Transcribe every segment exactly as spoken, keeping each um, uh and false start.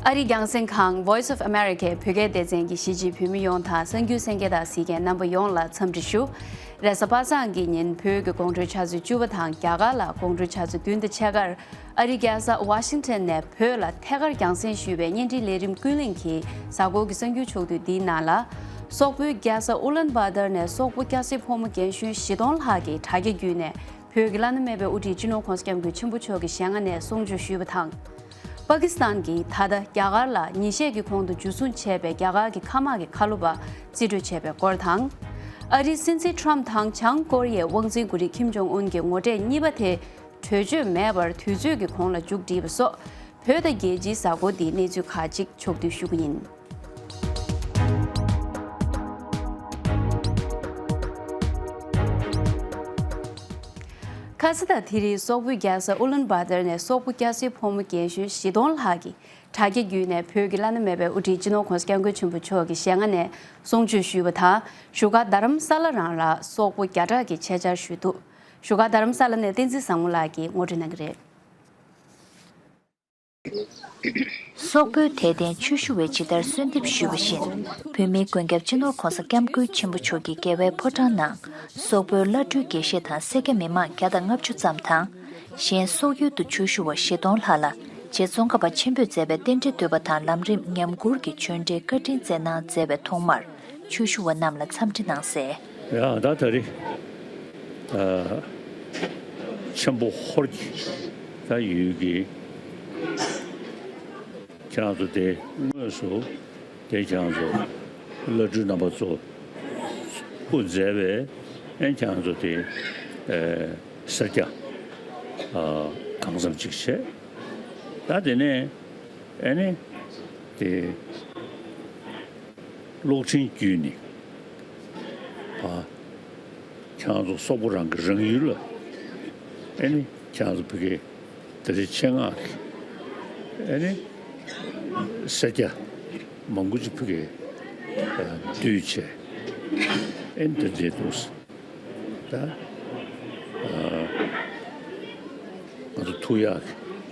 ཨ་རིའི་རྒྱང་སྲིང་ཁང་Voice of America བོད་སྐད་སྡེ་ཚན་གྱི་གཞིས་བྱེས་བོད་མི་ཡོངས་དང་གསར་འགྱུར་གསན་མཁན་དང་གཟིགས་མཁན་རྣམ་པ་ཡོངས་ལ་འཚམས་འདྲི་ཞུ། རེས་གཟའ་པ་སངས་ཀྱི་ཉིན་བོད་ཀྱི་དགོང་དྲོའི་ཆུ་ཚོད་བཅུ་པ་དང་རྒྱ་གར་ལ་དགོང་དྲོའི་ཆུ་ཚོད་བདུན་དང་ཕྱེད་ཀར་ཨ་རིའི་རྒྱལ་ས་ཝ་ཤིང་ཊོན་ནས་བོད་ལ་ཐད་ཀར་རྒྱང་སྲིང་ཞུས་པའི་བརྙན་འཕྲིན་ལས་རིམ་ཀུན་གླེང་གི་གཟའ་འཁོར་གྱི་གསར་འགྱུར་ཕྱོགས་བསྡུས་འདིའི་ནང་ལ། སོག་པོའི་རྒྱལ་ས་ཨུ་ལན་བཱ་ཏར་ནས་སོག་པོ་སྐྱ་སེར་ཕོ་མོ་རྒན་གཞོན་བཞི་སྟོང་ལྷག་གིས་དྲ་རྒྱ་བརྒྱུད་ནས་བོད་ཀྱི་བླ་ན་མེད་པའི་དབུ་ཁྲིད་སྤྱི་ནོར་༸གོང་ས་༸སྐྱབས་མགོན་ཆེན་པོ་མཆོག་གི་ཞལ་སྔ་ནས་གསུང་ཆོས་ཞུས་པ་དང་། པ་ཀི་སི་ཐན་གྱིས་ད་ལྟ་རྒྱ་གར་ལ་ཉིན་ཤས་ཀྱི་གོང་དུ་འཇུ་བཟུང་བྱས་པའི་རྒྱ་གར་གྱི་མཁའ་དམག་གི་མཁའ་སློབ་པ་རྩིས་སྤྲོད་བྱས་པའི་སྐོར་དང་། ཨ་རིའི་སྲིད་འཛིན་ཊམ་དང་བྱང་ཀོ་རི་ཡའི་དབང་འཛིན་འགོ་ཁྲིད་ཁིམ་ཇོང་ཨུན་གྱི་ངོ་འཕྲད་གཉིས་པ་དེ་གྲོས་ཆོད་མེད་པར་དུས་ཚོད་ཀྱི་གོང་ལ་མཇུག་བསྒྲིལ་བ་སོགས། བོད་དང་རྒྱལ་སྤྱིའི་གཟའ་འཁོར་འདིའི་གནས་ཚུལ་ཁག་ཅིག་ཕྱོགས་བསྡུས་ཞུ་གི་ཡིན། ཁ་ས་དང་དེ་རིང་སོག་པོའི་རྒྱལ་ས་ཨུ་ལན་བཱ་ཏར་ནས་སོག་པོ་སྐྱ་སེར་ཕོ་མོ་རྒན་གཞོན་བཞི་སྟོང་ལྷག་གིས་དྲ་རྒྱ་བརྒྱུད་ནས་བོད་ཀྱི་བླ་ན་མེད་པའི་དབུ་ཁྲིད་སྤྱི་ནོར་༸གོང་ས་༸སྐྱབས་མགོན་ཆེན་པོ་མཆོག་གི་ཞལ་སྔ་ནས་གསུང་ཆོས་ཞུས་པ་དང་། བཞུགས་སྒར་རྡ་རམ་ས་ལ་རང་ལ་སོག་པོ་བརྒྱ་ཕྲག་གིས་ཆེད་བཅར་ཞུས་འདུག་བཞུགས་སྒར་རྡ་རམ་ས་ལ་ནས་བསྟན་འཛིན་བཟང་མོ་ལགས་ཀྱིས་ངོ་སྤྲོད་གནང་གི་རེད། སོག་པོའི་དད་ལྡན་ཆོས་ཞུ་བས་ཇི་ལྟར་གསོལ་འདེབས་ཞུས་པ་བཞིན། བོད་མིའི་མགོན་སྐྱབས་སྤྱི་ནོར་༸གོང་ས་༸སྐྱབས་མགོན་ཆེན་པོ་མཆོག་གི་རྒྱལ་བའི་ཕོ་བྲང་ནང་། སོག་པོའི་བླ་སྤྲུལ་དགེ་བཤེས་དང་སེར་སྐྱ་མི་མང་བརྒྱ་དང་ལྔ་བཅུ་ཙམ་དང་། གཞན་སོག་ཡུལ་དུ་ཆོས་ཞུ་བ་བཞི་སྟོང་ལྷག་ལ། རྗེ་ཙོང་ཁ་པ་ཆེན་པོས་མཛད་པའི་རྟེན་འབྲེལ་བསྟོད་པ་དང་ལམ་རིམ་ཉམས་མགུར་གྱི་ཆོས་འབྲེལ་བཀའ་དྲིན་སྩལ་གནང་མཛད་པའི་ཐོག་མར། ཆོས་ཞུ་བ་རྣམས་ལ་འཚམས་འདྲི་གནང་གསལ། ཡ་ད་ད་རེས་ཨ་ཆེན་པོ་ཧོར་གྱི་ད་ཡུལ་གྱི་ཁྱེད་རང་ཚོ་དེ་དངོས་སུ་དེ་ཁྱེད་རང་ཚོ་བླ་སྤྲུལ་རྣམ་པ་ཚོ་སྐུ་མཛད་པའི་ཨེ་ཁྱེད་རང་ཚོ་དེ་ཨེ་སེར་སྐྱ་ཨ་གང་འཚམ་ཅིག་བྱས། ད་དེ་ནས་ཨེ་ནི་དེ། གློག་འཕྲིན་བརྒྱུད་ནས་ཨ་ཁྱེད་རང་ཚོ་སོག་པོ་རང་གི་རང་ཡུལ་ལ་ཨེ་ནི་ཁྱེད་རང་ཚོ་ཕ་གིའི་ད་རེས་ཆེད་མངགས་ཀྱི་ཨེ་ནི་སེར་སྐྱ་མང་པོ་ཅིག་ཕ་གིར་ཨ་འདུས་བྱས་ཨེ་ནི་ད་མཛད་འདུག་ད་ཨ་ང་ཚོ་ཐུག་ཡག་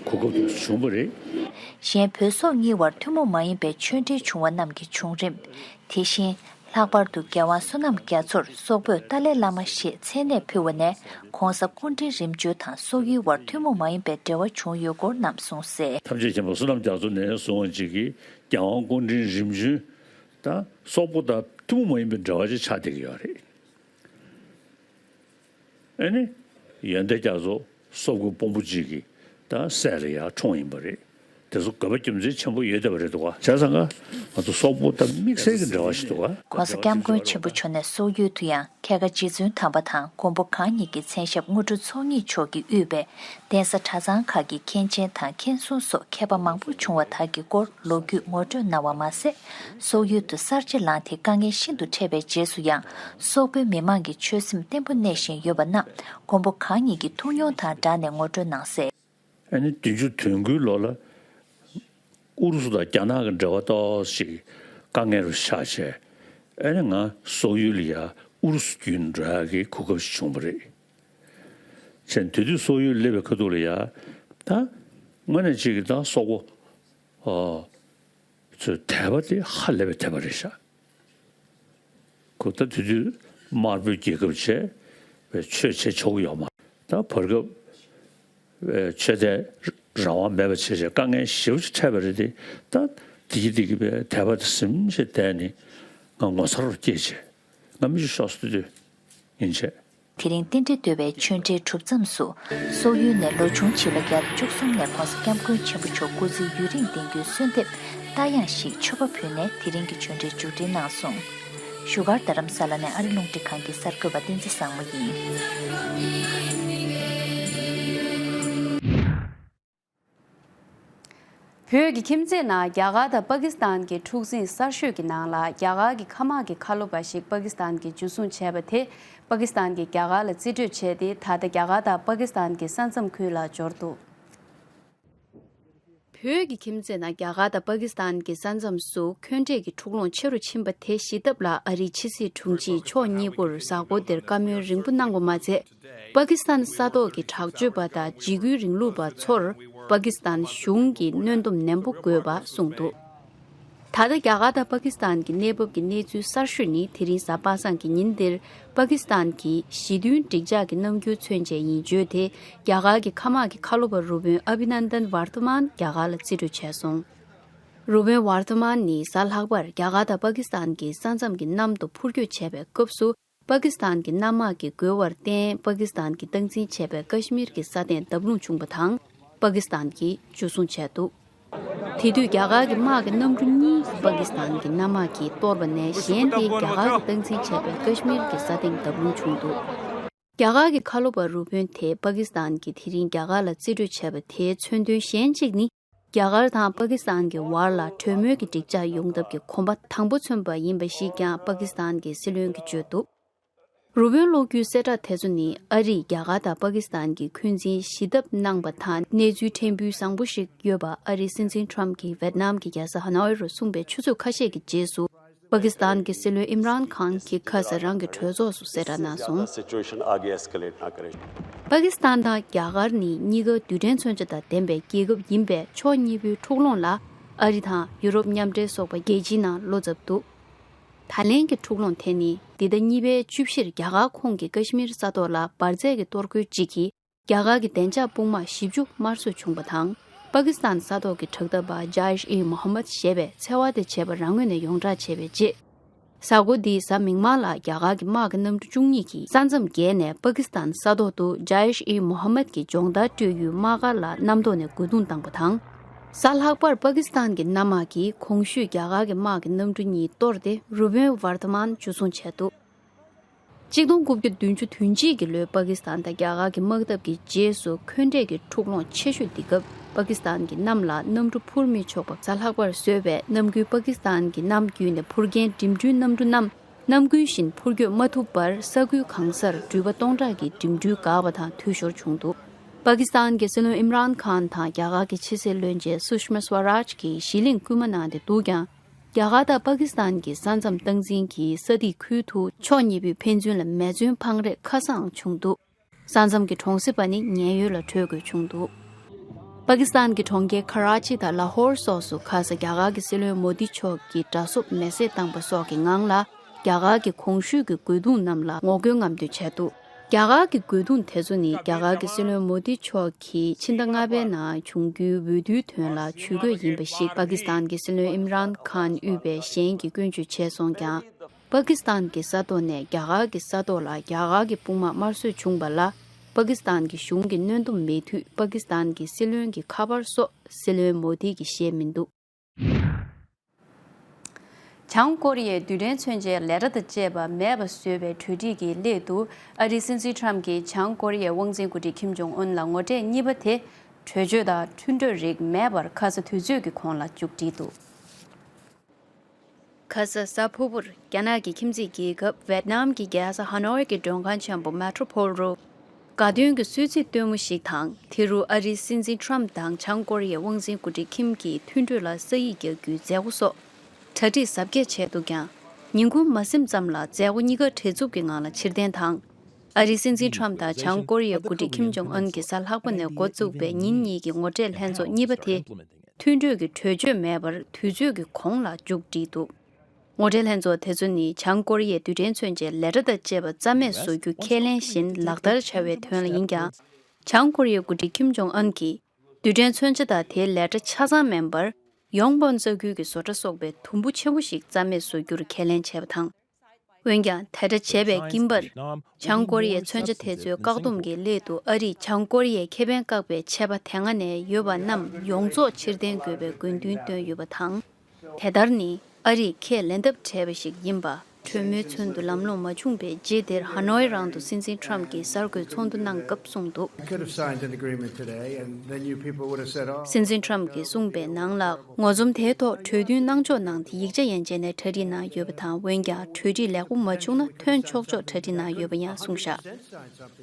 གི་གོ་སྐབས་དེ་བྱུང་བ་རེད། གཞན་བོད་སོག་གཉིས་བར་ཐུན་མོང་མ་ཡིན་པའི་ཆོས་འབྲེལ་བྱུང་བ་རྣམས་ཀྱི་བྱུང་རིམ། དེ་བཞིན། ལྷག་པར་དུ་རྒྱལ་དབང་བསོད་ནམས་རྒྱ་མཚོར་སོག་པོས་ཏཱ་ལའི་བླ་མ་ཞེས་མཚན་གནས་ཕུལ་བ་ནས་༸གོང་ས་སྐུ་ཕྲེང་རིམ་བྱོན་དང་སོག་ཡུལ་བར་ཐུན་མོང་མ་ཡིན་པའི་འབྲེལ་བ་བྱུང་ཡོད་སྐོར་རྣམས་གསུངས་གསལ། ཐམས་ཅད་མཁྱེན་པ་བསོད་ནམས་རྒྱ་མཚོ་ནས་བཟུང་བ་ཅིག་གིས་རྒྱལ་དབང་སྐུ་ཕྲེང་རིམ་བྱོན་དང་སོག་པོ་དང་ཐུན་མོང་མ་ཡིན་པའི་འབྲེལ་བ་ཅིག་ཆགས་བསྡད་ཀྱི་ཡོད་རེད། ཨེ་ནི། ཡོན་ཏན་རྒྱ་མཚོ་སོག་པོའི་དཔོན་པོ་གཅིག་གི་ད་སྲས་ལ་ཡར་འཁྲུངས་ཡིན་པ་རེད། དེ་ཚོ་དགོས་པ་རྒྱུ་མཚན་ཆེན་པོ་ཡོད་བསྡད་པ་རེད་འདུག་ག་བྱས་ཙང་ང་ང་ཚོ་སོག་པོ་དང་དམིགས་བསལ་གྱི་འབྲེལ་བ་ཞིག་འདུག་ག ༸གོང་ས་༸སྐྱབས་མགོན་ཆེན་པོ་མཆོག་ནས་སོག་ཡུལ་དུ་ཡང་ཁལ་ཁ་རྗེ་བཙུན་དམ་པ་དང་མགོན་པོ་གང་ཉིད་ཀྱི་མཚན་ཞབས་དངོས་གྲུབ་ཚོགས་གཉིས་མཆོག་གིས་དབུས་པའི་གདན་ས་གྲྭ་ཚང་ཁག་གི་མཁན་ཆེན་དང་མཁན་ཟུར་སོགས་མཁས་པ་མང་པོ་བྱུང་བ་དག་གི་སྐོར་ལོ་རྒྱུས་ངོ་སྤྲོད་གནང་བ་མ་ཟད། སོག་ཡུལ་དུ་གསར་བརྗེ་ལངས་ཏེ་དཀའ་ངལ་ཤིན་ཏུ་འཕྲད་པའི་རྗེས་སུ་ཡང་། སོག་པོའི་མི་མང་གི་ཆོད་སེམས་བརྟན་པོ་གནས་བཞིན་ཡོད་པ་རྣམས་མགོན་པོ་གང་ཉིད་ཀྱི་ཐུགས་མྱོང་དང་སྦྲགས་ནས་ངོ་སྤྲོད་གནང་གསལ། ཨ་ནི་བདུན་ཅུ་དོན་དགུའི་ལོ་ལ་ཨུ་རུ་སུ་དང་རྒྱ་ནག་གི་འབྲེལ་བ་ཏོག་ཙམ་དཀའ་ངལ་རུ་ཆགས་བྱས། ཨ་ནི་ང་སོག་ཡུལ་ལ་ཡ་ཨུ་རུ་སུ་བརྒྱུད་འགྲོ་ཡག་གི་གོ་སྐབས་ཤིག་བྱུང་བ་རེད། བྱས་དེ་དུས་སོག་ཡུལ་སླེབས་པའི་ཁ་ཐུག་ལ་ཡ་ད་དངོས་གནས་གཅིག་གི་ད་སོག་པོ་ཨ་ཚོས་དད་པ་དེ་ཧ་ལས་པའི་དད་པ་རེད་ཤག་ཁོ་ད་དེ་དུས་དམར་པོའི་རྒྱལ་ཁབ་བྱས་པའི་ཆོས་བྱེད་ཆོག་གི་ཡོད་མ་རེད། ད་བར་སྐབས་ཆོས་དད་རང་དབང་མེད་པ་བྱས་བྱས་དཀའ་ངལ་ཞེ་པོ་ཅིག་འཕྲད་པ་རེད་དེ། ད་དེ་གི་དེ་གི་པའི་དད་པ་དེ་ཟིན་བྱས་བསྡད་ནས་ང་ངོ་མཚར་རུ་སྐྱེས་བྱས་ང་མི་ཞིག་ཤོག་ཟེར་དུས་ཡིན་བྱས། དེ་རིང་རྟེན་འབྲེལ་བསྟོད་པའི་ཆོས་འབྲེལ་གྲུབ་མཚམས་སུ། སོག་ཡུལ་ནས་ལོ་ཆུང་བྱིས་པ་བརྒྱ་དང་བཅུ་གསུམ་ནས་༸གོང་ས་༸སྐྱབས་མགོན་ཆེན་པོ་མཆོག་སྐུ་ཚེ་ཡུན་རིང་བརྟན་རྒྱུའི་གསོལ་འདེབས་ལྟ་ཡང་ཞིག་མཆོད་པ་ཕུལ་ནས་དེ་རིང་གི་ཆོས་འབྲེལ་མཇུག་སྒྲིལ་གནང་སོང་། བཞུགས་སྒར་རྡ་རམ་ས་ལ་ནས་ཨ་རི་རླུང་འཕྲིན་ཁང་གི་གསར་འགོད་པ་བསྟན་འཛིན་བཟང་མོ་ཡིན། བོད་ཀྱི་ཁྱིམ་མཚེས་ནང་རྒྱ་གར་དང་པ་ཀི་སི་ཐན་གྱི་འཁྲུག་འཛིང་གསར་ཤོས་ཀྱི་ནང་ལ་རྒྱ་གར་གྱི་མཁའ་དམག་གི་མཁའ་སློབ་པ་ཞིག་པ་ཀི་སི་ཐན་གྱིས་འཇུ་བཟུང་བྱས་པ་དེ་པ་ཀི་སི་ཐན་གྱིས་རྒྱ་གར་ལ་རྩིས་སྤྲོད་བྱས་ཏེ། ད་ལྟ་རྒྱ་གར་དང་པ་ཀི་སི་ཐན་གྱི་ས་མཚམས་ཁུལ་ལ་འབྱོར་འདུག་བོད་ཀྱི་ཁྱིམ་མཚེས་ནང་རྒྱ་གར་དང་པ་ཀི་སི་ཐན་གྱི་ས་མཚམས་སུ་འཁོན་འགྲས་ཀྱི་འཁྲུག་ལོང་ཆེ་རུ་ཕྱིན་པ་དེ་ཞི་ཐབས་ལ་ཨ་རིའི་ཕྱི་སྲིད་དྲུང་ཆེས་ཕྱོགས་གཉིས་པོར་གཟའ་འཁོར་འདིར་བཀའ་མོལ་རིང་པོ་གནང་བ་མ་ཚད། པ་ཀི་སི་ཐན་ས་ཐོག་གི་དྲག་སྤྱོད་པ་དང་འཇིགས་སྐུལ་རིང་ལུགས་པ་ཚོར། པ་ཀི་སི་ཐན་གཞུང་གིས་གནོན་སྡོམ་ནན་པོ་དགོས་པ་གསུངས་འདུག་ད་ལྟ་རྒྱ་གར་དང་པ་ཀི་སི་ཐན་གྱི་གནས་བབ་ཀྱི་གནས་ཚུལ་གསར་ཤོས་ནི། དེ་རིང་གཟའ་པ་སངས་ཀྱི་ཉིན་འདིར་པ་ཀི་སི་ཐན་གྱི་ཞི་མཐུན་འགྲིག་འཇགས་ཀྱི་རྣམ་འགྱུར་མཚོན་བྱེད་ཡིན་བརྗོད་དེ། རྒྱ་གར་གྱི་མཁའ་དམག་གི་མཁའ་སློབ་པ་རུ་དཔོན་ཨ་བྷི་ནན་དན་ཝར་ཐ་མན་རྒྱ་གར་ལ་རྩིས་སྤྲོད་བྱས་སོང་། རུ་དཔོན་ཝར་ཐ་མན་ནི་གཟའ་ལྷག་པར་རྒྱ་གར་དང་པ་ཀི་སི་ཐན་གྱི་ས་མཚམས་ཀྱི་གནམ་དུ་འཕུར་སྐྱོད་བྱས་པའི་སྐབས་སུ། པ་ཀི་སི་ཐན་གྱི་གནམ་དམག་གིས་རྒོལ་བར་བརྟེན། པ་ཀི་སི་ཐན་གྱིས་སྟངས་འཛིན་བྱས་པའི་ཀ་ཤི་མིར་གྱི་ས་སྟེང་བརྡབ་ལྷུང་བྱུང་བ་དང་། པ་ཀི་སི་ཐན་གྱིས་འཇུ་བཟུང་བྱས་འདུག་དེ་དུས་རྒྱ་གར་གྱི་དམག་གི་གནམ་གྲུ་གཉིས་པ་ཀི་སི་ཐན་གྱི་གནམ་དམག་གིས་གཏོར་བ་ནས་གཞན་དེ་རྒྱ་གར་གྱིས་སྟངས་འཛིན་བྱས་པའི་ཀ་ཤི་མིར་གྱི་ས་སྟེང་བརྡབ་ལྷུང་བྱུང་འདུག་རྒྱ་གར་གྱི་མཁའ་སློབ་པ་རུ་དཔོན་དེས་པ་ཀི་སི་ཐན་གྱིས་དེ་རིང་རྒྱ་གར་ལ་རྩིས་སྤྲོད་བྱས་པ་དེའི་མཚོན་དོན་གཞན་གཅིག་ནི། རྒྱ་གར་དང་པ་ཀི་སི་ཐན་གྱི་བར་ལ་གྲོས་མོལ་གྱི་འགྲིག་འཇགས་ཡོང་ཐབས་ཀྱི་གོམ་པ་དང་པོ་མཚོན་པ་ཡིན་པ་ཞིག་ཀྱང་པ་ཀི་སི་ཐན་གྱི་སྲིད་བློན་གྱིས་བརྗོད་འདུག་རུ་དཔོན་གློག་བརྙན་གསལ་བསྒྲགས་དེ་ཚོ་ནི་ཨ་རིས་རྒྱ་གར་དང་པ་ཀི་སི་ཐན་གྱི་འཁོན་འཛིན་ཞི་ཐབས་གནང་པ་དང་གནས་ཚུལ་ཕྲན་བུ་བཟང་པོ་ཞིག་ཡོད་པ་ཨ་རིའི་སྲིད་འཛིན་ཊམ་གྱིས་ཝེད་ནམ་གྱི་རྒྱལ་ས་ཧ་ནོའི་རུ་གསུངས་པའི་ཆུ་ཚོད་ཁ་ཤས་ཀྱི་རྗེས་སུ། པ་ཀི་སི་ཐན་གྱི་སྲིད་བློན་ཨིམ་རཱན་ཁཱན་གྱིས་ཁ་སང་རང་གི་གྲོས་ཚོགས་སུ་གསལ་བསྒྲགས་གནང་སོང་། པ་ཀི་སི་ཐན་དང་རྒྱ་གར་ནི་གཉིས་ཀ་རྡུལ་ཕྲན་མཚོན་ཆ་དང་ལྡན་པའི་རྒྱལ་ཁབ་ཡིན་པས། ཕྱོགས་གཉིས་པོའི་འཁྲུག་ལོང་ལ་ཨ་རི་དང་ཡུ་རོབ་མཉམ་འབྲེལ་སོགས་པ་རྒྱལ་སྤྱིའི་ནང་བློ་འཚབ་འདུག་ད་ལན་གྱི་འཁྲུག་ལོང་དེ་ནི་འདི་ཟླ་གཉིས་པའི་བཅུ་བཞིར་རྒྱ་གར་ཁོངས་ཀྱི་ཀ་ཤི་མིར་ས་ཐོག་ལ་འབར་རྫས་ཀྱི་གཏོར་རྒོལ་གཅིག་གིས། རྒྱ་གར་གྱི་བདེ་འཇགས་དཔུང་དམག་བཞི་བཅུ་དམར་གསོད་བྱུང་བ་དང་། པ་ཀི་སི་ཐན་ས་ཐོག་གི་དྲག་འཐབ་པ་ཇཱ་ཨིཤ་ཨི་མོ་ཧམ་མད་ཞེས་པས་འཚེ་བ་དེ་བྱས་པ་རང་ངོས་ནས་ཡོངས་བསྒྲགས་བྱས་པའི་རྗེས། གཟའ་འཁོར་འདིའི་གཟའ་མིག་དམར་ལ་རྒྱ་གར་གྱི་དམག་གི་གནམ་གྲུ་བཅུ་གཉིས་ཀྱིས་ས་མཚམས་བརྒལ་ནས་པ་ཀི་སི་ཐན་ས་ཐོག་ཏུ་ཇཱ་ཨིཤ་ཨི་མོ་ཧམ་མད་ཀྱི་སྦྱོང་བརྡར་སྤྲོད་ཡུལ་དམག་སྒར་ལ་གནམ་ཐོག་ནས་རྒོལ་རྡུང་བཏང་པ་དང་། གཟའ་ལྷག་པར་པ་ཀི་སི་ཐན་གྱི་གནམ་དམག་གིས་གོང་ཞུས་རྒྱ་གར་གྱི་དམག་གི་གནམ་གྲུ་གཉིས་གཏོར་ཏེ་རུ་དཔོན་ཝར་ཐ་མན་འཇུ་བཟུང་བྱས་འདུག་གཅིག་སྟོང་དགུ་བརྒྱ་བདུན་ཅུ་དོན་གཅིག་གི་ལོའི་པ་ཀི་སི་ཐན་དང་རྒྱ་གར་གྱི་དམག་འཐབ་ཀྱི་རྗེས་སུ་འཁོན་འགྲས་ཀྱི་འཁྲུག་ལོང་ཆེ་ཤོས་འདི་སྐབས་པ་ཀི་སི་ཐན་གྱི་གནམ་ལ་གནམ་གྲུ་འཕུར་མི་ཆོག་པ་གཟའ་ལྷག་པར་བཟོས་པས། གནམ་དགུན་པ་ཀི་སི་ཐན་གྱི་གནམ་བརྒྱུད་ནས་འཕུར་མཁན་འགྲིམ་འགྲུལ་གནམ་གྲུ་རྣམས་གནམ་དགུན་བཞིན་འཕུར་སྐྱོད་མ་ཐུབ་པར་ས་ཁུལ་གང་སར་འགྲུལ་པ་སྟོང་ཕྲག་གི་འགྲིམ་འགྲུལ་འགག་པ་དང་འཐུས་ཤོར་བྱུང་འདུག་པ་ཀི་སི་ཐན་གྱི་སྲིད་བློན་ཨིམ་རཱན་ཁཱན་དང་རྒྱ་གར་གྱི་ཕྱི་སྲིད་བློན་ཆེན་སུ་ཤི་མ་སུ་ཝ་རཱཇ་གྱིས་གཞི་གླིང་སྐུལ་མ་གནང་སྟེ་འདུག་ཀྱང་། རྒྱ་གར་དང་པ་ཀི་སི་ཐན་གྱི་ས་མཚམས་སྟངས་འཛིན་གྱིས་ས་ཐིག་ཁུལ་དུ་ཕྱོགས་གཉིས་པོའི་ཕན་ཚུན་ལ་མེ་མཚོན་འཕངས་རེས་ཁ་སང་བྱུང་འདུག་ས་མཚམས་ཀྱི་གྲོང་གསེབ་པ་ནི་ཉེན་གཡོལ་ལ་བྲོས་དགོས་བྱུང་འདུག་པ་ཀི་སི་ཐན་གྱི་གྲོང་ཁྱེར་ཁ་ར་ཆི་དང་ལ་ཧོར་སོགས་སུ་ཁ་སང་རྒྱ་གར་གྱི་སྲིད་བློན་མོ་དི་མཆོག་གིས་འདྲ་སོབ་མེ་བསྲེགས་བཏང་པ་སོགས་ཀྱི་ངང་ལ། རྒྱ་གར་གྱི་གོང་ཞུས་ཀྱི་རྒོལ་རྡུང་རྣམས་ལ་ངོ་རྒོལ་རྔམ་སྟོན་བྱས་འདུག་རྒྱ་གར་གྱི་རྒོལ་རྡུང་དེ་ཚོ་ནི་རྒྱ་གར་གྱི་སྲིད་བློན་མོ་དི་མཆོག་གིས་ཕྱི་ཟླ་ལྔ་པའི་ནང་བྱུང་རྒྱུའི་འོས་བསྡུའི་དོན་ལ་ཇུས་འགོད་ཡིན་པ་ཞིག་པ་ཀི་སི་ཐན་གྱི་སྲིད་བློན་ཨིམ་རཱན་ཁཱན་དབུས་པའི་གཞན་གྱིས་སྐྱོན་བརྗོད་བྱས་སོང་ཀྱང་། པ་ཀི་སི་ཐན་གྱི་ས་ཐོག་ནས་རྒྱ་གར་གྱི་ས་ཐོག་ལ་རྒྱ་གར་གྱི་དཔུང་དམག་དམར་གསོད་བྱུང་བ་ལ། པ་ཀི་སི་ཐན་གྱི་གཞུང་གིས་གནོན་སྡོམ་མེད་དུས། པ་ཀི་སི་ཐན་གྱི་སྲིད་བློན་གྱི་ཁ་པར་སོགས་སྲིད་བློན་མོ་དི་གིས་བཤད་མི་འདུག་བྱང་ཀོ་རི་ཡའི་རྡུལ་ཕྲན་མཚོན་ཆའི་ལས་གྲྭ་དང་བཅས་པ་མེད་པ་བཟོས་པའི་གྲོས་འགྲིག་གི་སླད་དུ། ཨ་རིའི་སྲིད་འཛིན་ཁྲམ་གྱིས་བྱང་ཀོ་རི་ཡའི་དབང་འཛིན་འགོ་ཁྲིད་ཁིམ་ཇོང་ཨུན་ལ་ངོ་འཕྲད་གཉིས་པ་དེ། གྲོས་ཆོད་དང་མཐུན་གྲོས་རིགས་མེད་པར་ཁ་ས་དུས་ཚོད་ཀྱི་གོང་ལ་མཇུག་བསྒྲིལ་འདུག་ཁ་ས་གཟའ་ཕུར་བུར་རྒྱ་ནག་གི་ཁྱིམ་མཚེས་རྒྱལ་ཁབ་ཝེད་ནམ་གྱི་རྒྱལ་ས་ཧ་ནོའི་གི་མགྲོན་ཁང་ཆེན་པོ་མེ་ཏྲོ་ཕོལ་རུ། དགའ་སྟོན་གྱི་གསོལ་ཚིགས་སྟོན་མོ་ཞིག་དང་། དེ་རུ་ཨ་རིའི་སྲིད་འཛིན་ཁྲམ་དང་བྱང་ཀོ་རི་ཡའི་དབང་འཛིན་འགོ་ཁྲིད་ཁིམ་གྱིས་མཐུན་གྲོས་ལ་ས་ཡིག་རྒྱག་རྒྱུའི་མཛད་སྒོ་སོགས་གྲ་སྒྲིག་གཟབ་རྒྱས་བྱས་འདུག་ཀྱང་། ཉིན་གུང་མ་ཟིན་ཙམ་ལ་མཛད་སྒོ་གཉིས་ཀ་བྲེལ་འཚུབ་ཀྱི་ངང་ལ་ཕྱིར་འཐེན་དང་། ཨ་རིའི་སྲིད་འཛིན་ཁྲམ་དང་བྱང་ཀོ་རི་ཡའི་འགོ་ཁྲིད་ཁིམ་ཇོང་ཨུན་གྱི་གཟའ་ལྷག་པ་ནས་འགོ་བཙུགས་པའི་ཉིན་གཉིས་ཀྱི་ངོ་འཕྲད་ལྷན་ཚོགས་གཉིས་པ་དེ། མཐུན་གྲོས་ཀྱི་གྲོས་ཆོད་མེད་པར་དུས་ཚོད་ཀྱི་གོང་ལ་མཇུག་བསྒྲིལ་འདུག་ངོ་འཕྲད་ལྷན་ཚོགས་དེ་ཚོ་ནི་བྱང་ཀོ་རི་ཡས་རྡུལ་ཕྲན་མཚོན་ཆའི་ལས་གྲྭ་དང་བཅས་པ་རྩ་མེད་བཟོ་རྒྱུ་ཁས་ལེན་བཞིན་ལག་བསྟར་བྱ་བའི་དོན་ལ་ཡིན་ཀྱང་། བྱང་ཀོ་རི་ཡའི་འགོ་ཁྲིད་ཁིམ་ཇོང་ཨན་གྱིས་རྡུལ་ཕྲན་མཚོན་ཆ་དང་དེའི་ལས་གྲྭ་ཆ་ཚང་མིན་པར། ཡོང་སྤོན་ས་ཁུལ་གྱི་བཟོ་གྲྭ་སོགས་པའི་དུམ་བུ་ཆེན་པོ་ཞིག་རྩ་མེད་བཟོ་རྒྱུར་ཁས་ལེན་བྱས་པ་དང་། འོན་ཀྱང་། དེ་འདྲ་བྱས་པའི་རྐྱེན་པར། བྱང་ཀོ་རི་ཡའི་མཚོན་ཆ་དེ་ཚོའི་བཀག་སྡོམ་གྱི་སླད་དུ་ཨ་རིས་བྱང་ཀོ་རི་ཡའི་ཁེ་ཕན་བཀག་པའི་ཆད་པ་དེ་སྔ་ནས་ཡོད་པ་རྣམས་ཡོངས་རྫོགས་ཕྱིར་འཐེན་དགོས་པའི་དགོས་འདུན་བཏོན་ཡོད་པ་དང་། དེ་ལྟར་ནི། ཨ་རིས་ཁས་ལེན་ཐབས་བྲལ་བ་ཞིག་ཡིན་པ། གྲོས་མོལ་ཚུན་དུ་ལམ་ལྷོང་མ་བྱུང་བའི་རྗེས་དེར་ཧ་ནོའི་རང་དུ་སྲིད་འཛིན་ཁྲམ་གྱིས་གསར་འགོད་ཚོགས་འདུ་གནང་སྐབས་གསུངས་འདུག I could have signed an agreement today, and then you people would have said, "Oh." སྲིད་འཛིན་ཁྲམ་གྱིས་གསུངས་པའི་ནང་ལ། ངོ་འཛོམས་དེའི་ཐོག་གྲོས་མཐུན་གནང་ཕྱོགས་ནང་དེ་ཡིག་ཆ་ཡན་ཆད་ནས་གྲ་སྒྲིག་གནང་ཡོད་པ་དང་། འོན་ཀྱང་གྲོས་འགྲིག་ལེགས་པོ་མ་བྱུང་ན་ཐོན་ཆོག་ཆོག་གྲ་སྒྲིག་གནང་ཡོད་པ་ཡང་གསུངས་བཞག་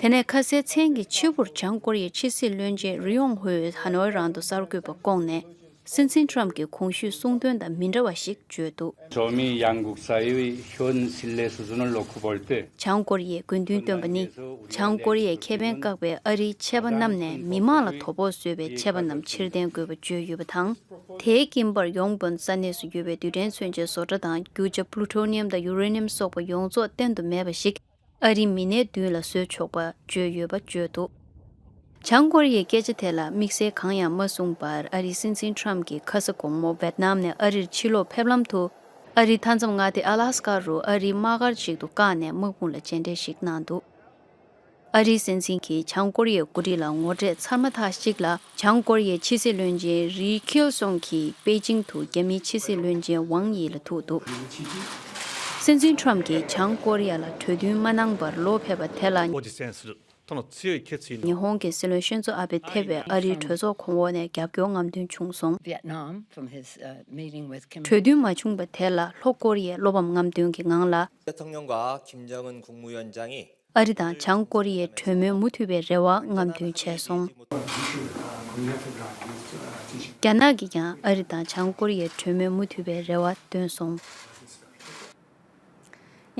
དེ་ནས་ཁ་སའི་མཚན་གྱི་ཕྱི་པོར་བྱང་ཀོ་རི་ཡའི་ཕྱི་སྲིད་བློན་ཆེན་རི་ཡོང་ཧོས་ཧ་ནོའི་རང་དུ་གསར་འགོད་པ་བསྐོངས་ནས། སྲིད་འཛིན་ཁྲོམ་གྱི་གོང་ཞུས་གསུང་དོན་དང་མི་འདྲ་བ་ཞིག་བརྗོད་འདུག། 저미 양국 사이의 현실 내수준을 놓고 볼 때། བྱང་ཀོ་རི་ཡས་དགོས་འདུན་བཏོན་པ་ནི། བྱང་ཀོ་རི་ཡས་ཁེ་ཕན་བཀག་པའི་ཨ་རིའི་ཆད་པ་བསྣམས་ནས་མི་དམངས་ལ་དོ་ཕོག་བཟོས་པའི་ཆད་པ་རྣམས་ཕྱིར་འཐེན་དགོས་པ་བརྗོད་ཡོད་པ་དང་། དེའི་རྐྱེན་པར་ཡོང་འབབ་ས་གནས་སུ་ཡོད་པའི་རྡུལ་ཕྲན་མཚོན་ཆའི་བཟོ་གྲྭ་དང་རྒྱུ་ཆ་པླུ་ཊོ་ནི་ཡམ་དང་ཡུ་རེ་ནི་ཡམ་སོགས་པ་ཡོངས་རྫོགས་གཏན་དུ་མེད་པ་ཞིག་ཨ་རིའི་མི་སྣའི་མདུན་ལ་བཟོས་ཆོག་པ་བརྗོད་ཡོད་པ་བརྗོད་འདུག། བྱང་ཀོ་རི་ཡས་སྐད་ཆ་དེ་ལ་དམིགས་བསལ་གང་ཡང་མ་གསུངས་པར། ཨ་རིའི་སྲིད་འཛིན་ཁྲོམ་གྱིས་ཁ་ས་དགོང་མོ་ཝེད་ནམ་ནས་ཨ་རིར་ཕྱིར་ལོག་ཕེབས་ལམ་དུ། ཨ་རིའི་མཐའ་མཚམས་མངའ་སྡེ་ཨ་ལ་སི་ཀ་རུ་ཨ་རིའི་དམག་སྒར་ཅིག་ཏུ་བཀག་ནས་དམག་དཔུང་ལ་མཇལ་འཕྲད་ཞིག་གནང་འདུག། ཨ་རིའི་སྲིད་འཛིན་གྱིས་བྱང་ཀོ་རི་ཡའི་འགོ་ཁྲིད་ལ་ངོ་འཕྲད་ཚར་མ་ཐག་ཅིག་ལ། བྱང་ཀོ་རི་ཡའི་ཕྱི་སྲིད་བློན་ཆེན་རི་ཁིལ་སོང་གིས་པེ་ཅིང་དུ་རྒྱ་མིའི་ཕྱི་སྲིད་བློན་ཆེན་ཝང་དབྱི་ལ་ཐུག་འདུག། སྲིད་འཛིན་ཁྲོམ་གྱིས་བྱང་ཀོ་རི་ཡ་ལ་གྲོས་མཐུན་མ་གནང་བར་ལོག་ཕེབས་པ་དེ་ལ། ཉི་ཧོང་གི་སྲིད་བློན་ཤོན་ཛོ་ཨ་བེ་ཐེ་བས་ཨ་རིའི་གྲོས་ཚོགས་གོང་འོག་ནས་རྒྱབ་སྐྱོར་རྔམ་སྟོན་བྱུང་སོང་། Vietnam from his uh, meeting with Kim གྲོས་མཐུན་མ་བྱུང་བ་དེ་ལ་ལྷོ་ཀོ་རི་ཡས་བློ་ཕམ་རྔམ་སྟོན་གྱི་ངང་ལ། 대통령과 김정은 국무위원장이 ཨ་རི་དང་བྱང་ཀོ་རི་ཡའི་གྲོས་མོལ་མུ་མཐུད་པའི་རེ་བ་རྔམ་སྟོན་བྱས་སོང་། རྒྱ་ནག་གིས་ཀྱང་ཨ་རི་དང་བྱང་ཀོ་རི་ཡའི་གྲོས་མོལ་མུ་མཐུད་པའི་རེ་བ་བཏོན་སོང་།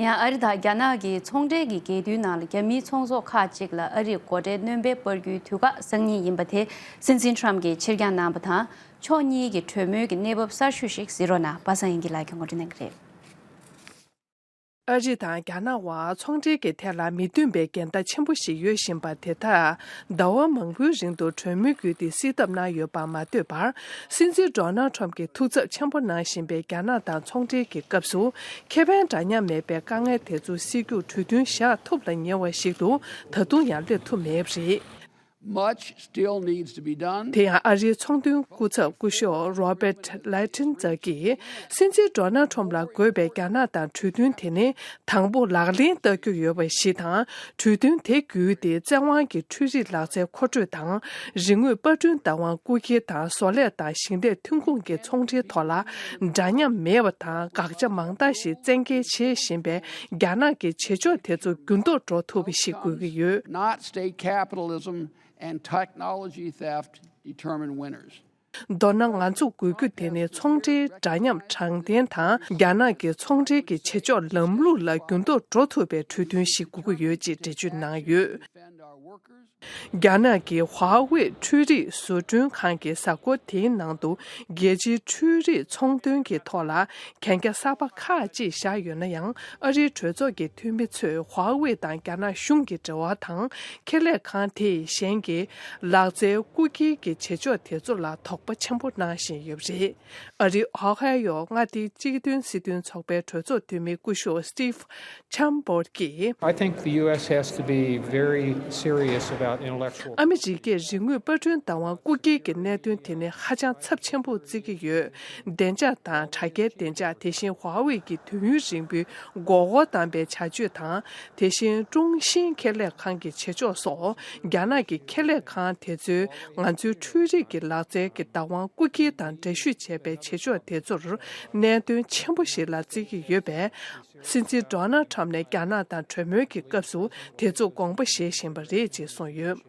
ཡང་ཨ་རི་དང་རྒྱ་ནག་གི་ཚོང་འབྲེལ་གྱི་འགལ་འདུའི་ནང་ལ་རྒྱ་མིའི་ཚོང་ཟོག་ཁག་ཅིག་ལ་ཨ་རིས་སྒོ་ཁྲལ་སྣོན་པ་སྤར་རྒྱུའི་དུས་བཀག་སང་ཉིན་ཡིན་པ་དེ་སྲིད་འཛིན་ཁྲོམ་གྱིས་ཕྱིར་འགྱངས་གནང་བ་དང་། ཕྱོགས་གཉིས་ཀྱི་གྲོས་མོལ་གྱི་གནས་བབ་གསར་ཤོས་ཤིག་གཟིགས་རོགས་གནང་། པ་སངས་དབྱངས་སྐྱིད་ལགས་ཀྱིས་ངོ་སྤྲོད་གནང་གི་རེད། ཨ་རི་དང་རྒྱ་ནག་དབར་ཚོང་འབྲེལ་གྱི་ཐད་ལ་མི་མཐུན་པའི་འགལ་ཟླ་ཆེན་པོ་ཞིག་ཡོད་བཞིན་པ་དེ་དག་ཟླ་བ་མང་པོའི་རིང་དུ་གྲོས་མོལ་བརྒྱུད་དེ་སེལ་ཐབས་གནང་ཡོད་པ་མ་ཟད་པར། སྲིད་འཛིན་ཌོ་ནལ་ཁྲོམ་གྱིས་ཐུགས་འཚབ་ཆེན་པོ་གནང་བཞིན་པའི་རྒྱ་ནག་དང་ཚོང་འབྲེལ་གྱི་སྐབས་སུ་ཁེ་ཕན་འདྲ་མཉམ་མེད་པའི་དཀའ་ངལ་དེ་ཚོ་སེལ་རྒྱུར་གྲོས་མཐུན་བཞག་ཐུབ་ལ་ཉེ་བ་ཞིག་ཏུ་ད་དུང་ཡང་སླེབས་ཐུབ་མེད་པ་རེད། Much still needs to be done. དེ་ཡང་ཨ་རིའི་ཚོང་དོན་སྐུ་ཚབ་སྐུ་ཞབས་Robert Lighthizer་གྱིས་སྲིད་འཛིན་ཌོ་ནལ་ཁྲོམ་ལ་དགོས་པའི་རྒྱ་ནག་དང་གྲོས་མཐུན་དེ་ནི་དང་པོ་ལག་ལེན་བསྟར་རྒྱུ་ཡོད་པ་ཞིག་དང་། གྲོས་མཐུན་དེ་བརྒྱུད་དེ་བཙན་དབང་གི་འཕྲུལ་རིག་ལག་རྩལ་མཁོ་སྤྲོད་དང་། རིག་དངོས་པར་སྐྲུན་བདག་དབང་རྐུ་འཁྱེར་དང་བཟོ་ལས་དང་ཞིང་ལས་ཐོན་ཁུངས་ཀྱི་ཚོང་འབྲེལ་ཐོག་ལ་འདྲ་མཉམ་མེད་པ་དང་དགག་བྱ་མང་དག་ཞིག་བཙན་འགེལ་བྱེད་བཞིན་པའི་རྒྱ་ནག་གི་བྱེད་ཕྱོགས་དེ་ཚོ་འགྱུར་ལྡོག་འགྲོ་ཐུབ་པ་ཞིག་དགོས་ཀྱི་ཡོད། Not state capitalism and technology theft determine winners. མདོར་ན་ང་ཚོ་དགོས་རྒྱུ་དེ་ནི་ཚོང་འབྲེལ་འདྲ་མཉམ་དྲང་བདེན་དང་རྒྱ་ནག་གི་ཚོང་འབྲེལ་གྱི་བྱེད་ཕྱོགས་ལམ་ལུགས་ལ་འགྱུར་ལྡོག་འགྲོ་ཐུབ་པའི་གྲོས་མཐུན་ཞིག་དགོས་ཀྱི་ཡོད་ཅེས་འགྲེལ་བརྗོད་གནང་ཡོད། རྒྱ་ནག་གི་ཧྭ་ཝེ་འཕྲུལ་རིག་བཟོ་སྐྲུན་ཁང་གི་གཟའ་འཁོར་དེའི་ནང་དུ་རྒྱལ་སྤྱིའི་འཕྲུལ་རིག་ཚོང་དོན་གྱི་ཐོག་ལ་གན་རྒྱ་གསར་པ་ཁག་ཅིག་བཞག་ཡོད་ན་ཡང་། ཨ་རིའི་གྲོས་ཚོགས་ཀྱི་འཐུས་མི་ཚོས་ཧྭ་ཝེ་དང་རྒྱ་ནག་གཞུང་གི་འབྲེལ་བ་དང་། ཁེ་ལས་ཁང་དེས་གཞན་གྱི་ལག་རྩལ་རྐུ་འཁྱེར་གྱི་བྱེད་ཕྱོགས་དེ་ཚོ་ལ་དོགས་པ་ཆེན་པོ་གནང་བཞིན་ཡོད་པ་རེད། ཨ་རིའི་ཨོ་ཧའེ་ཡོ་མངའ་སྡེའི་སྤྱི་མཐུན་སྲིད་དོན་ཚོགས་པའི་གྲོས་ཚོགས་འཐུས་མི་སྐུ་ཞབས་Steve Chambers་གྱིས། I think the U S has to be very serious about intellectual ཨ་མི་རི་ཀས་རིག་དངོས་པར་སྐྲུན་བདག་དབང་རྐུ་འཁྱེར་གྱི་གནད་དོན་དེ་ནི་ཧ་ཅང་ཚབས་ཆེན་པོར་བརྩི་གི་ཡོད། བདེ་འཇགས་དང་དྲ་རྒྱའི་བདེ་འཇགས། དེ་བཞིན་ཧྭ་ཝེ་གི་དུས་ཡུན་རིང་པོའི་མགོ་སྐོར་བཏང་པའི་བྱ་སྤྱོད་དང་། དེ་བཞིན་ཀྲུང་ཤིན་ཁེ་ལས་ཁང་གི་བྱེད་ཕྱོགས་སོགས། རྒྱ་ནག་གི་ཁེ་ལས་ཁང་དེ་ཚོས་ང་ཚོའི་འཕྲུལ་རིག་གི་ལག་རྩལ་གྱི་བདག་དབང་རྐུ་འཁྱེར་དང་འདྲ་བཤུས་བྱས་པའི་བྱེད་ཕྱོགས་དེ་ཚོར་གནད་དོན་ཆེན་པོ་ཞིག་ལ་བརྩི་གི་ཡོད་པས། སྲིད་འཛིན་ཌོ་ནལ་ཁྲམ་ནས་རྒྱ་ནག་དང་གྲོས་མོལ་གྱི་སྐབས་སུ་དེ་ཚོ་དགོངས་པ་བཞེས་བཞིན་པ་རེད་ཅེས་གསུངས་ཡོད།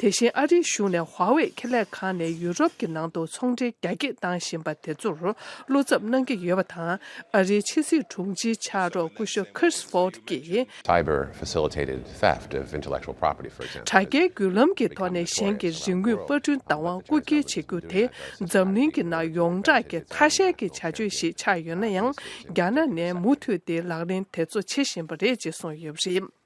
དེ་བཞིན་ཨ་རིའི་གཞུང་ནས་ཧྭ་ཝེ་ཁེ་ལས་ཁང་ནས་ཡུ་རོབ་ཀྱི་ནང་དུ་ཚོང་འབྲེལ་རྒྱ་སྐྱེད་བཏང་བཞིན་པ་དེ་ཚོར་བློ་འཚབ་གནང་གི་ཡོད་པ་དང་། ཨ་རིའི་ཕྱི་སྲིད་དྲུང་ཆེའི་ཕྱག་རོགས་སྐུ་ཞབས་Chris Ford་གྱིས། Cyber facilitated theft of intellectual property, for example. དྲ་རྒྱའི་བརྒྱུད་ལམ་གྱི་ཐོག་ནས་གཞན་གྱི་རིག་དངོས་པར་སྐྲུན་བདག་དབང་རྐུ་འཁྱེར་བྱེད་རྒྱུ་དེ་འཛམ་གླིང་གི་ནང་ཡོངས་གྲགས་ཀྱི་ཐ་ཤལ་གྱི་བྱ་སྤྱོད་ཞིག་ཆགས་ཡོད་ན་ཡང་། རྒྱ་ནག་ནས་མུ་མཐུད་དེ་ལག་ལེན་དེ་ཚོ་བྱེད་བཞིན་པ་རེད་ཅེས་གསུངས་ཡོད་པ་རེད།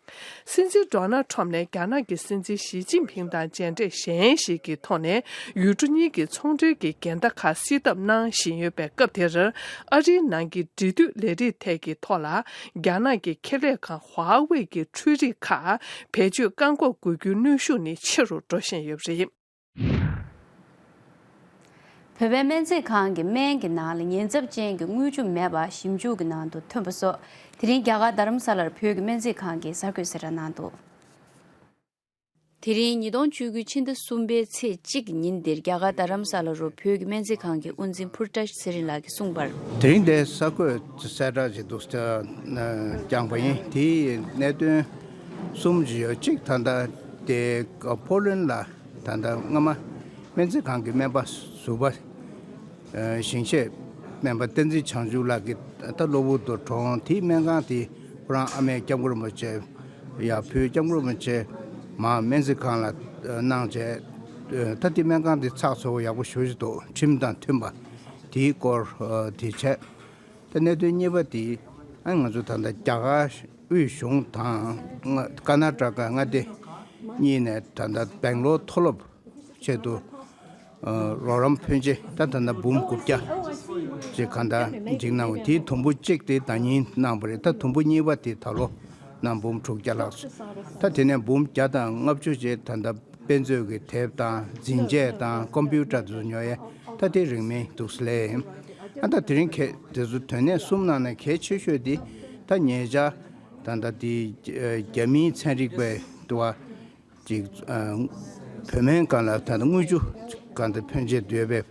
སྲིད་འཛིན་ཌོ་ནལ་ཁྲོམ་ནས་རྒྱ་ནག་གི་སྲིད་འཛིན་ཞི་ཅིན་ཕིང་དང་མཇལ་འཕྲད་གཞན་ཞིག་གི་ཐོག་ནས་ཡུལ་གྲུ་གཉིས་ཀྱི་ཚོང་འབྲེལ་གྱི་འགལ་ཟླ་ཁག་སེལ་ཐབས་གནང་བཞིན་ཡོད་པའི་སྐབས་དེར། ཨ་རིའི་ནང་གི་འབྲེལ་མཐུད་ལས་རིགས་ཐད་ཀྱི་ཐོག་ལ་རྒྱ་ནག་གི་ཁེ་ལས་ཁང་ཧྭ་ཝེ་གི་འཕྲུལ་རིག་ཁག་བེད་སྤྱོད་བཀག་འགོག་དགོས་རྒྱུའི་གནོན་ཤུགས་ནི་ཆེ་རུ་འགྲོ་བཞིན་ཡོད་པ་རེད། བོད་པའི་སྨན་རྩིས་ཁང་གི་སྨན་གྱི་ནང་ལ་ཉེན་ཚབས་ཅན་གྱི་དངུལ་ཆུ་མེད་པ་ཞིབ་འཇུག་གི་ནང་དུ་ཐོན་པ་སོགས། དེ་རིང་རྒྱ་གར་རྡ་རམ་ས་ལར་བོད་ཀྱི་སྨན་རྩིས་ཁང་གིས་གསར་འགོད་གསལ་བསྒྲགས་གནང་འདུག། དེ་རིང་ཉིས་སྟོང་བཅུ་དགུ་ཕྱི་ཟླ་གསུམ་པའི་ཚེས་གཅིག་གི་ཉིན་འདིར་རྒྱ་གར་རྡ་རམ་ས་ལ་རུ་བོད་ཀྱི་སྨན་རྩིས་ཁང་གི་དབུ་འཛིན་ཕུར་ཏཱ་ཚེ་རིང་ལགས་ཀྱིས་གསུངས་པར། དེ་རིང་འདིར་གསར་འགོད་གསལ་བསྒྲགས་ཅིག་འདུག་བསྐྱངས་པ་ཡིན། དེའི་གནད་དོན་གསུམ་ཅིག་ཡོད། གཅིག་ད་ལྟ་དེ་ཕོ་ལན་ལ་ད་ལྟ་སྔ་མ་སྨན་རྩིས་ཁང་གི་སྨན་པ་ཟུར་པ་ ཞིང་གཤེགས་སྨན་པ་བསྟན་འཛིན་བྱང་ཆུབ་ལགས་ཀྱི་ད་གློ་བུར་དུ་གྲོངས། དེའི་སྨན་ཁང་དེ་ཁོ་རང་ཨ་མའི་སྐྱབས་མགོན་རིན་པོ་ཆེ་ཡ་བུའི་སྐྱབས་མགོན་རིན་པོ་ཆེ་མར་སྨན་རྩིས་ཁང་ལ་གནང་བྱས། ད་དེ་སྨན་ཁང་དེ་ཚགས་ཚུད་པོ་ཡག་པོ་ཞེ་པོ་ཅིག་འདུག་ཁྲིམས་དང་མཐུན་པ་དེའི་སྐོར་དེ་བྱས། ད་གནད་དོན་གཉིས་པ་དེ་ཨ་ང་ཚོ་ད་ལྟ་རྒྱ་གར་དབུས་གཞུང་དང་ཀར་ན་ཊ་ཀ་མངའ་སྡེ་གཉིས་ནས་ད་ལྟ་སྦེང་ལོར་མཐོ་སློབ་ཆེད་དུ་རོགས་རམ་ཕོན་ཆེ་ད་ད་ལྟ་འབུམ་དགུ་བརྒྱ་ཅིག་གང་ལྟར་འཇིགས་གནང་བ་དེའི་དུམ་བུ་གཅིག་དེ་ཟླ་ཉིན་གནང་བ་རེད། ད་དུམ་བུ་གཉིས་པ་དེ་ད་ལོ་གནང་འབུམ་དྲུག་བརྒྱ་ལྷག་ཙམ། ད་དེ་ནས་འབུམ་བརྒྱ་དང་ལྔ་བཅུ་ཅིག་ད་ལྟ་དཔེ་མཛོད་ཀྱི་དེབ་དང་འཛིན་ཆས་དང་ཀམ་པུ་ཊར་དེ་ཚོ་ཉོ་ཡས་ད་དེ་རིང་མིན་འདུག་སེ་ལས། ཨ་ད་དེ་རིང་ཁྱེད་དེ་ཚོ་དོན་གནད་གསུམ་ནང་ནས་གལ་ཆེ་ཤོས་དེ་ད་ཉེ་ཆར་ད་ལྟ་དེ་རྒྱ་མིའི་ཚན་རིག་པས་དུ་བ། ཅིག་བོད་སྨན་སྒང་ལ་ད་ལྟ་དངུལ་ཆུ་སྒང་དེ་ཕོན་ཆེ་ཡོད་པའི་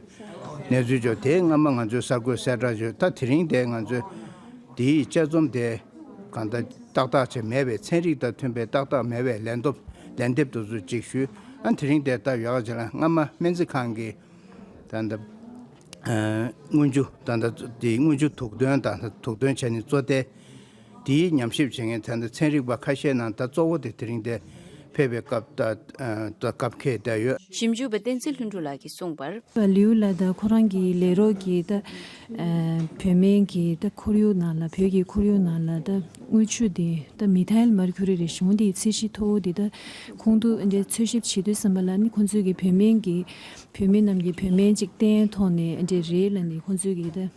གནས་ཚུལ་བྱུང་། དེ་སྔ་མ་ང་ཚོས་གསར་འགོད་གསལ་བསྒྲགས་བྱས། ད་དེ་རིང་དེ་ང་ཚོས་དེའི་དཔྱད་རྩོམ་དེ་གང་ལྟར་ཏག་ཏག་ཅིག་མེད་པའི་ཚན་རིག་དང་མཐུན་པའི་ཏག་ཏག་མེད་པའི་ལན་ཐོབ་ལན་འདེབས་དེ་ཚོ་ཅིག་ཞུས། ཨ་དེ་རིང་དེ་ལྟ་ཡོད་ཅེ་ལ་སྔ་མ་སྨན་རྩིས་ཁང་གི་ད་ལྟ་དངུལ་ཆུ་ད་ལྟ་དེ་དངུལ་ཆུ་དུག་འདོན་དང་དུག་འདོན་བྱས་ནས་བཙོ་དེ། དེའི་ཉམས་ཞིབ་བྱེད་མཁན་ད་ལྟ་ཚན་རིག་པ་ཁ་ཤས་ནང་ད་གཙོ་བོ་དེ་དེ་རིང་དེ་ཕེབས་པའི་སྐབས་ད་ད་སྐབས་འཁེལ་བསྡད་ཡོད། ཞིབ་འཇུག་པ་བསྟན་འཛིན་ལྷུན་གྲུབ་ལགས་ཀྱིས་གསུངས་པར། ལིའུ་ལགས་དང་ཁོ་རང་གི་ལས་རོགས་ཀྱིས་ད་བོད་སྨན་གྱི་ད་ཁོར་ཡུག་ནང་ལ་བོད་ཀྱི་ཁོར་ཡུག་ནང་ལ་ད་དངུལ་ཆུ་དེ་ད་མི་ཐའིལ་མར་ཁུ་རི་རེད། གཞུང་དེའི་ཚད་གཞི་མཐོ་བོ་དེ་ད་ཁོང་ཚོ་འདྲ་འཚོལ་ཞིབ་བྱེད་དུས་ཙམ་པ་ལ་ནི་ཁོང་ཚོས་ཀྱི་བོད་སྨན་གྱི་བོད་མི་རྣམས་ཀྱི་བོད་སྨན་གཅིག་བསྟེན་ཐོག་ནས་འདྲ་རེད་ལ་ནི་ཁོང་ཚོས་ཀྱི་ད།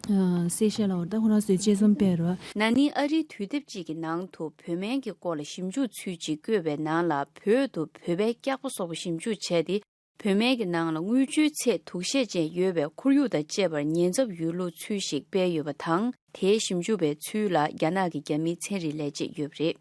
གསལ་བཤད་ལ་འོར་ད་ཁོ་རང་ཚོའི་དཔྱད་རྩོམ་སྤེལ་རོགས། ན་ནིང་ཨ་རིའི་དུས་དེབ་ཅིག་གི་ནང་དུ་བོད་སྨན་གྱི་སྐོར་ལ་ཞིབ་འཇུག་ཚུལ་ཅིག་བཀོད་པའི་ནང་ལ་བོད་དུ་བོད་པའི་སྐྱག་པ་སོགས་པ་ཞིབ་འཇུག་བྱས་ཏེ། བོད་སྨན་གྱི་ནང་ལ་དངུལ་ཆུའི་ཚད་དུག་ཤས་ཅན་ཡོད་པའི་ཁོར་ཡུག་དང་བཅས་པར་ཉེན་ཚབས་ཡོད་ལུགས་ཚུལ་ཞིག་སྤེལ་ཡོད་པ་དང་། དེའི་ཞིབ་འཇུག་པའི་ཚུལ་ལ་རྒྱ་ནག་གི་རྒྱ་མིའི་ཚན་རིག་ལས་བྱེད་ཡོད་པ་རེད།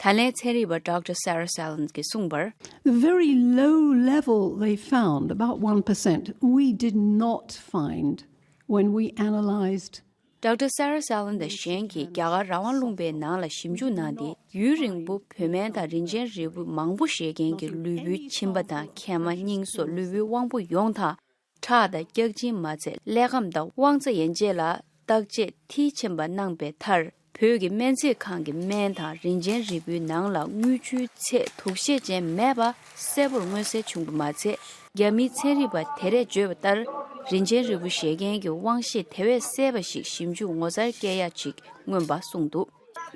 ད་ལན་ཚན་རིག་པ་Doctor Sarah Saland གྱིས་གསུངས་པར། The very low level they found, about one percent, we did not find when we analyzed. Doctor Sarah Saland དང་གཞན་གྱིས་རྒྱ་གར་རང་དབང་ལུང་པའི་ནང་ལ་ཞིབ་འཇུག་གནང་སྟེ། ཡུན་རིང་པོ་བོད་སྨན་དང་རིན་ཆེན་རིལ་བུ་མང་པོ་བཞེས་མཁན་གྱི་ལུས་པོའི་མཆིན་པ་དང་མཁལ་མ་སྙིང་སོགས་ལུས་པོའི་དབང་པོ་ཡོངས་དང་། ཁྲག་དང་སྐྱག་གཅིན་མ་ཚད་ཀླད་ཁམས་དང་དབང་རྩ་ཡན་ཆད་ལ་བརྟག་དཔྱད་མཐིལ་ཕྱིན་པ་གནང་པའི་མཐར། བོད་ཀྱི་སྨན་རྩིས་ཁང་གི་སྨན་དང་རིན་ཆེན་རིལ་བུའི་ནང་ལ་དངུལ་ཆུའི་ཚད་དུག་ཤས་ཅན་མེད་པ་གསལ་པོར་མངོན་གསལ་བྱུང་པ་མ་ཚད། རྒྱ་མིའི་ཚན་རིག་པ་དེ་རས་བརྗོད་པ་ལྟར། རིན་ཆེན་རིལ་བུ་བཞེས་མཁན་གྱི་དབང་ཤེད་དེ་བས་གསལ་བ་ཞིག་ཞིབ་འཇུག་ངོ་མཚར་སྐྱེ་ཡ་ཅིག་མངོན་པ་གསུངས་འདུག་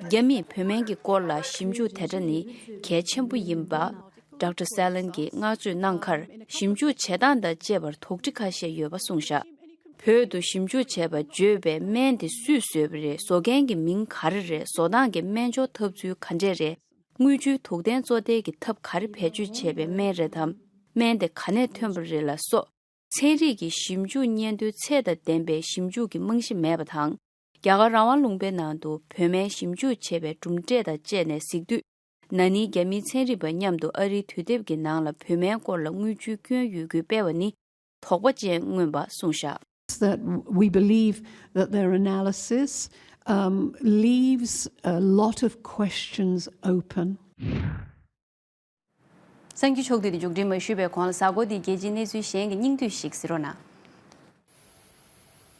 རྒྱ་མིས་བོད་སྨན་གྱི་སྐོར་ལ་ཞིབ་འཇུག་དེ་འདྲ་ནི་གལ་ཆེན་པོ་ཡིན་པ། Doctor Saland གྱིས་བསྔགས་བརྗོད་གནང་ཁར། ཞིབ་འཇུག་བྱེད་སྟངས་དང་བཅས་པར་དོགས་འདྲི་ཁ་ཤས་ཡོད་པ་གསུངས་བཞག་བོད་དུ་ཞིབ་འཇུག་བྱས་པ་བརྗོད་པའི་སྨན་དེ་སུས་བཟོས་པ་རེད། བཟོ་མཁན་གྱི་མིང་ག་རེ་རེད། བཟོ་སྟངས་ཀྱི་སྨན་སྦྱོར་ཐབས་ཚུལ་ག་འདྲས་རེད། དངུལ་ཆུའི་དུག་ལྡན་བཙོ་དེ་གི་ཐབས་ག་རེ་བེད་སྤྱོད་བྱས་པའི་སྨན་རེད་དམ། སྨན་དེ་ག་ནས་ཐོན་པ་རེད་ལ་སོགས། ཚན་རིག་གི་ཞིབ་འཇུག་སྙན་ཐོའི་ཚད་དང་ལྡན་པའི་ཞིབ་འཇུག་གི་རྨང་གཞི་མེད་པ་དང་། རྒྱ་གར་རང་དབང་ལུང་པའི་ནང་དུ་བོད་སྨན་ཞིབ་འཇུག་བྱས་པའི་གྲུབ་འབྲས་དང་བཅས་ནས་གཟིགས་དུས། ན་ནིང་རྒྱ་མིའི་ཚན་རིག་པ་མཉམ་དུ་ཨ་རིའི་དུས་དེབ་ཀྱི་ནང་ལ་བོད་སྨན་སྐོར་ལ་དངུལ་ཆུའི་སྐྱོན་ཡོད་རྒྱུ་སྤེལ་བ་ནི་དོགས་པ་ཅན་མངོན་པ་གསུངས་བཞག That we believe that their analysis, um, leaves a lot of questions open. གསར་འགྱུར་ཕྱོགས་བསྡུས་དེ་མཇུག་སྒྲིལ་མ་ཞུས་པའི་གོང་ལ་གཟའ་འཁོར་འདིའི་རྒྱལ་སྤྱིའི་གནས་ཚུལ་གཞན་གྱི་སྙིང་བསྡུས་ཤིག་གཟིགས་རོགས་གནང་།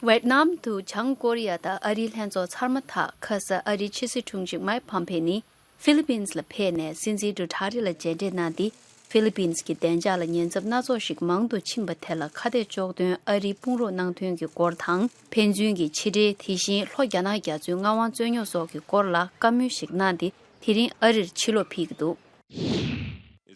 ཝེད་ནམ་དུ་བྱང་ཀོ་རི་ཡ་དང་ཨ་རིའི་ལྷན་ཚོགས་ཚར་མ་ཐག་ཁ་ས་ཨ་རིའི་ཕྱི་སྲིད་དྲུང་ཆེ་མའིག་ཕོམ་ཕེ་ནི་ཧྥི་ལི་པིན་ལ་ཕེབས་ནས་སྲིད་འཛིན་ཌུ་ཐར་ཏེ་ལ་མཇལ་འཕྲད་གནང་སྟེ། ཧྥི་ལི་པིན་གྱི་བདེ་འཇགས་ལ་ཉེན་ཚབས་སྣ་ཚོགས་ཤིག་མང་དུ་ཕྱིན་པ་དེ་ལ་ཁ་གཏད་གཅོག་དོན་ཨ་རིའི་དཔུང་རོགས་གནང་དོན་གྱི་སྐོར་དང་། ཕན་ཚུན་གྱི་ཕྱི་འབྲེལ། དེ་བཞིན་ལྷོ་རྒྱ་ནག་རྒྱ་མཚོའི་མངའ་དབང་རྩོད་རྙོག་སོགས་ཀྱི་སྐོར་ལ་བཀའ་མོལ་ཞིག་གནང་སྟེ། དེ་རིང་ཨ་རིར་ཕྱིར་ལོག་ཕེབས་ཀྱི་འདུག་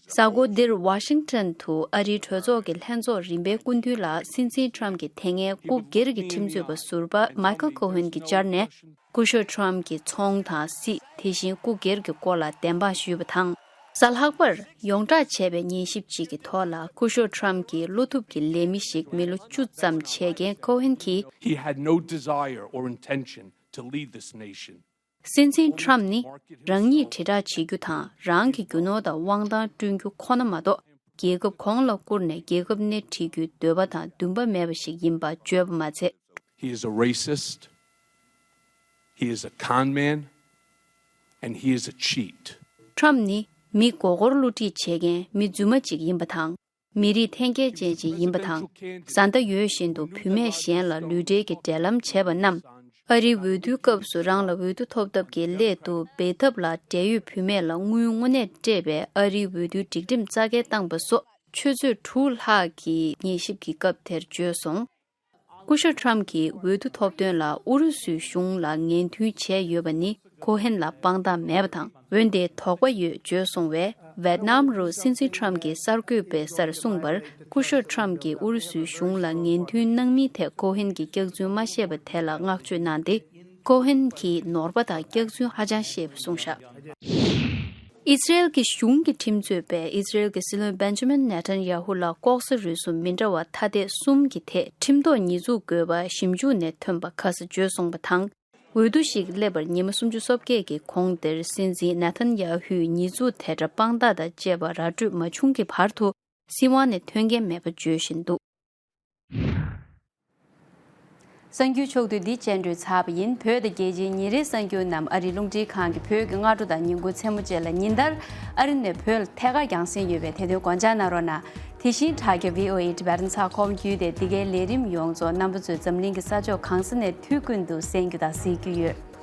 གཟའ་འཁོར་འདིར་ཝ་ཤིང་ཊོན་དུ་ཨ་རིའི་གྲོས་ཚོགས་ཀྱི་ལྷན་ཚོགས་རིམ་པའི་སྐུ་མདུན་ལ་སྲིད་འཛིན་ཊམ་གྱི་དེ་སྔའི་སྐུ་སྒེར་གྱི་ཁྲིམས་རྩོད་པ་ཟུར་པ་མའི་ཁལ་ཁོ་ཧན་གྱིས་བཅར་ནས། སྐུ་ཞབས་ཊམ་གྱི་ཚོང་དང་སྲིད། དེ་བཞིན་སྐུ་སྒེར་གྱི་སྐོར་ལ་བདེན་དཔང་ཞུས་པ་དང་། གཟའ་ལྷག་པར་ཡོངས་བསྒྲགས་བྱས་པའི་ཉན་ཞིབ་ཅིག་གི་ཐོག་ལ། སྐུ་ཞབས་ཊམ་གྱིས་བློ་ཐུབ་ཀྱི་ལས་མི་ཞིག་མི་ལོ་བཅུ་ཙམ་བྱས་མཁན་ཁོ་ཧན་གྱིས། He had no desire or intention to lead this nation. སྲིད་འཛིན་ཊམ་ནི་རང་ཉིད་དྲིལ་བསྒྲགས་བྱེད་རྒྱུ་དང་། རང་གི་རྒྱུ་ནོར་དང་དབང་ཐང་བསྐྲུན་རྒྱུ་ཁོ་ན་མ་གཏོགས། རྒྱལ་ཁབ་གོང་ལ་བཀུར་ནས་རྒྱལ་ཁབ་སྣེ་ཁྲིད་རྒྱུའི་འདོད་པ་དང་འདུན་པ་མེད་པ་ཞིག་ཡིན་པ་བརྗོད་པ་མ་ཚད། He is a racist. He is a con man. And he is a cheat. ཊམ་ནི་མི་མགོ་སྐོར་བསླུ་བྲིད་བྱེད་མཁན་མི་རྫུན་མ་ཅིག་ཡིན་པ་དང་། མི་རིགས་འཐེན་འཁྱེར་ཅན་ཅིག་ཡིན་པ་དང་། བཟའ་ཟླ་ཡོད་བཞིན་དུ་བུད་མེད་གཞན་ལ་ལུས་འབྲེལ་གྱི་འབྲེལ་ལམ་བྱས་པ་རྣམས། ཨ་རིའི་འོས་བསྡུའི་སྐབས་སུ་རང་ལ་འོས་བསྡུ་ཐོབ་ཐབས་ཀྱི་སླད་དུ་འབད་ཐབས་ལ་འབྲེལ་ཡོད་བུད་མེད་ལ་དངུལ་དངོས་གནས་སྤྲད་པའི་ཨ་རིའི་འོས་བསྡུའི་སྒྲིག་ཁྲིམས་རྩ་འགེངས་བཏང་པ་སོགས་ཆུ་ཚོད་དྲུག་ལྷག་གི་ཉན་ཞིབ་ཀྱི་སྐབས་དེར་བརྗོད་སོང་། སྐུ་ཞབས་ཁྲམ་གྱིས་འོས་བསྡུ་ཐོབ་དོན་ལ་ཨུ་རུ་སུའི་གཞུང་ལ་ངན་མཐུན་བྱས་ཡོད་པ་ནི་ཁོ་ཧན་ལ་དཔང་རྟགས་མེད་པ་དང་། འོན་ཏེ་དོགས་པ་ཡོད་བརྗོད་སོང་བས། ཝེད་ནམ་རུ་སྲིད་འཛིན་ཁྲམ་གྱིས་གསར་འགོད་པའི་སར་གསུངས་པར། སྐུ་ཞབས་ཁྲམ་གྱིས་ཨུ་རུ་སུའི་གཞུང་ལ་ངན་མཐུན་གནང་མིན་ཐད་ཁོ་ཧན་གྱིས་སྐྱག་རྫུན་མ་བཤད་པ་དེ་ལ་བསྔགས་བརྗོད་གནང་སྟེ། ཁོ་ཧན་གྱིས་ནོར་པ་དང་སྐྱག་རྫུན་ཧ་ཅང་བཤད་པ་གསུངས་བཞག་ཨི་ཟི་རེལ་གྱི་གཞུང་གི་ཁྲིམས་རྩོད་པས་ཨི་ཟི་རེལ་གྱི་སྲིད་བློན་བེན་ཇ་མིན་ནེ་ཐན་ཡ་ཧུ་ལ་ལྐོག་ཟ་རུལ་སུངས་མི་འདྲ་བ་ཐ་དད་གསུམ་གྱི་ཐད་ཁྲིམས་ཐོག་ཉེས་འཛུགས་དགོས་པ་ཞིབ་འཇུག་ནས་ཐོན་པ་ཁ་གསལ་བརྗོད་སོང་བ་དང་། འོས་བསྡུ་ཞིག་སླེབས་པར་ཉི་མ་སུམ་ཅུ་སོ་བརྒྱད་ཀྱི་གོང་དེར་སྲིད་འཛིན་ནེ་ཐན་ཡ་ཧུས་ཉེས་འཛུགས་དེ་འདྲ་དཔང་རྟགས་དང་བཅས་པ་ར་སྤྲོད་མ་བྱུང་གི་བར་དུ། སྲིད་དབང་ནས་ཐོན་མཁན་མེད་པ་བརྗོད་བཞིན་འདུག་གསར་འགྱུར་ཕྱོགས་བསྡུས་འདི་སྤྱན་འགྲོལ་ཚར་བ་ཡིན། བོད་དང་རྒྱལ་སྤྱིའི་ཉིན་རེའི་གསར་འགྱུར་རྣམས་ཨ་རིའི་རླུང་འཕྲིན་ཁང་གི་བོད་ཀྱི་སྔ་དྲོ་དང་ཉིན་གུང་མཚན་མོ་བཅས་ལ་ཉིན་ལྟར་ཨ་རི་ནས་བོད་ལ་ཐད་ཀར་རྒྱང་སྲིང་ཡོད་པས་དེ་དོན་དགོངས་འཇགས་གནང་རོགས་གནང་། དེ་བཞིན་དྲ་རྒྱ་བྷི་ཨོ་ཨེ་ཊི་བྷེ་ཊི་ཚགས་ཁོམ་བརྒྱུད་དེ་འདི་གའི་ལས་རིམ་ཡོངས་རྫོགས་རྣམ་པ་ཚོས་འཛམ་གླིང་གི་ས་ཕྱོགས་གང་ས་ནས་དུས་ཀུན་ཏུ་གསན་རྒྱུ་དང་གཟིགས་རྒྱུ་ཡོད།